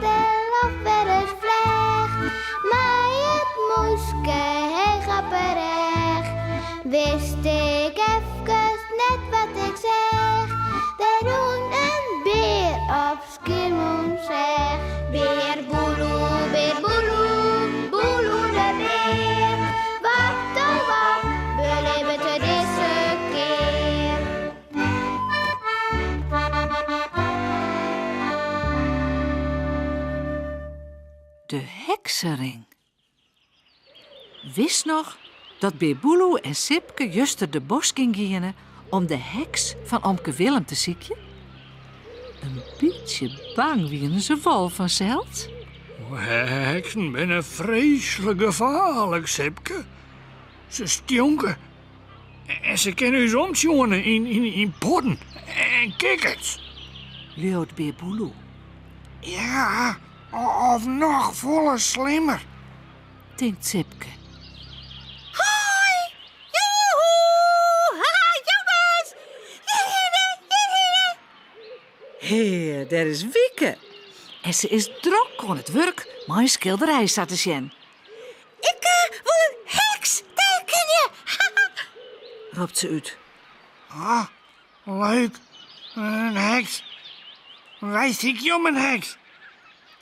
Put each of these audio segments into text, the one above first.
del of wer ris fleach. Mei it mûske heech op 'e rêch. Wist ik efkes net wat ik seach. Der rûn in bear op Skiermûntseach. Bear Boeloe, bear Boeloe, Boeloe de bear. Wat oh wat belibbet er dizze kear? De heksering. Witst noch dat Bear Boeloe en Sipke juster de bosk yn giene om de heks fan omke Willem te sykjen? In bytsje bang wiene se wol fansels. Heksen binne freeslik gefaarlik, Sipke. Se stjonke en se kinne ús omtsjoene yn podden en kikkerts. Leaut Bear Boeloe. Ja, of noch folle slimmer. Tinkt Sipke. Hoi! Joehoe! Ha, jonges! Hjirhinne, hjirhinne! Hea, dêr is Wieke. En se is drok oan it wurk mei in skilderij sa te sjen. Ik wol in heks tekenje! Ropt se út. Ah, leuk. In heks. Wy sykje om in heks.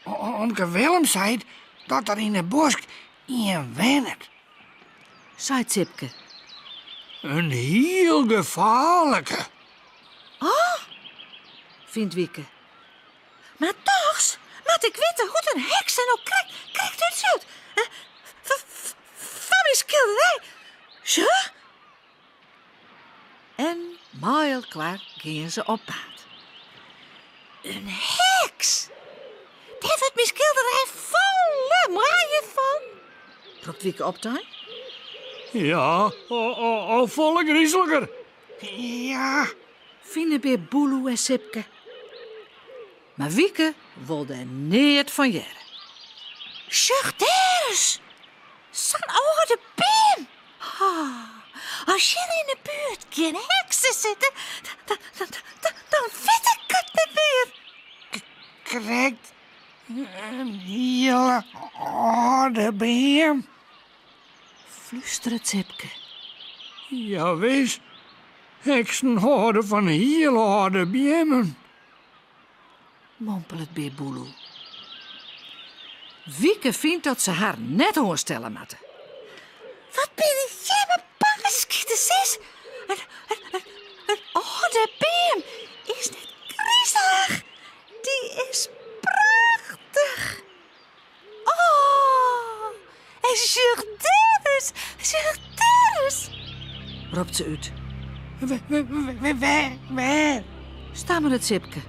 Omke Willem seit dat der yn 'e bosk ien wennet. Seit Sipke. In hiel gefaarlike. Oh, Fynt Wieke. mar dochs moat ik witte hoe't in heks der no krekt, krekt útsjocht. Foar myn skilderij. Sjoch. En mei elkoar gean se op paad. In heks! Dêr wurdt myn skilderij folle moaier fan. Ropt Wieke optein. Ja, of folle griseliker. Ja. Fine Bear Boeloe en Sipke. Mar Wieke wol dêr neat fan hearre. Sjoch dêr ris! Sa'n âlde beam! As hjir yn 'e buert gjin heksen sitte, dan wit ik it net mear. Krekt in hiele âlde beam. Flústeret Sipke. Jawis, heksen hâlde fan hiele âlde beammen. Mompelet Bear Boeloe. Wieke fynt dat se har net oanstelle moatte. Wat binne jimme bangeskiters, sis? In, in, in âlde beam is net grizelich. Dy is prachtich. Oh, en sjoch dêr ris, sjoch dêr ris, ropt se út. Wêr? Wêr? Stammeret Sipke.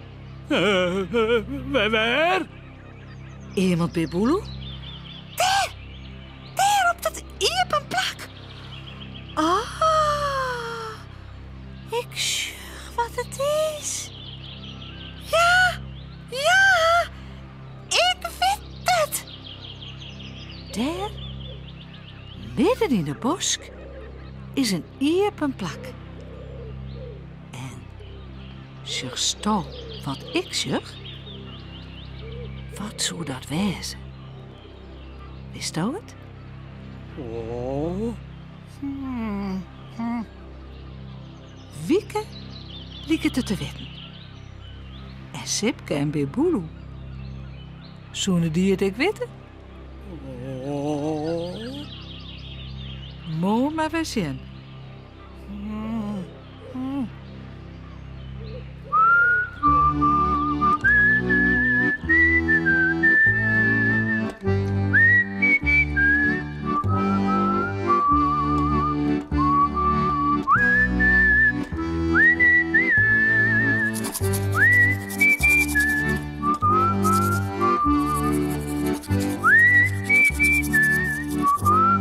Wêr? Eamelt Bear Boeloe. Dêr, dêr op dat iepen plak. Ah, ik sjoch wat it is. Ja, ja, Ik wit it! Dêr, midden yn 'e bosk, is in iepen plak. En sjochsto wat ik sjoch? Wat soe dat wêze? Witsto it? Oh. Wieke liket it te witten. En Sipke en Bear Boeloe. Soene dy it ek witte? Moarn mar wer sjen.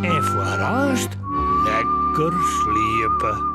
En foar aanst lekker sliepe.